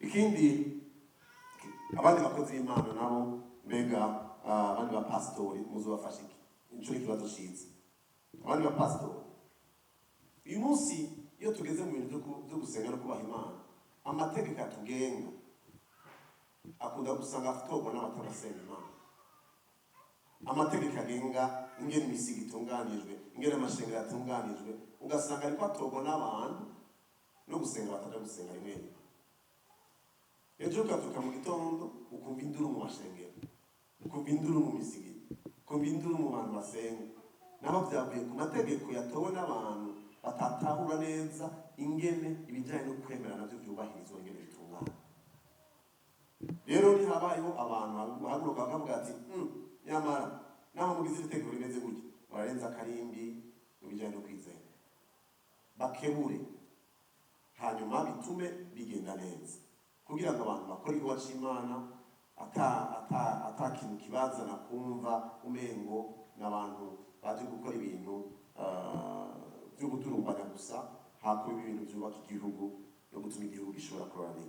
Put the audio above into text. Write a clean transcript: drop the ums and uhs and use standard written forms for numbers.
Ikindi, abandi bakozi b'Imana nabo mbega, abandi bapasitori muzobafasha iki? Ico ni ikibazo ciza. Abandi bapasitori, uyu munsi iyo tugeze mu bintu vyo gusenga no kubaha Imana, amategeko atugenga akunda gusanga atorwa n'abatarasenga Imana. Amategeko agenga ingene imisigo itunganijwe, ingene amashengero atunganijwe, ugasanga ariko atorwa n'abantu no gusenga bataja gusenga rimwe rimwe. Ejo ukavyuka mu gitondo, ukumva induru mu mashengero, ukumva induru mu misigiti, ukumva induru mu bantu basenga. Naho vyavuye ku mategeko yatowe n'abantu batatahura neza ingene ibijanye no kwemera navyo vyubahirizwa, ingene bitungana. Rero ntihabayeho abantu bahaguruka bakavuga ati: Nyamara naho mugize iri tegeko rimeze gutya, bararenza akarimbi mu bijanye no kwizera," bakebure, hanyuma bitume bigenda neza kugira ngo abantu bakore igikorwa c'Imana ata kintu kibazana kumva umengo n'abantu baje gukora ibintu vy'ubudurumbanya gusa, hakuba ibintu vyubaka igihugu no gutuma igihugu gishobora kuroranirwa.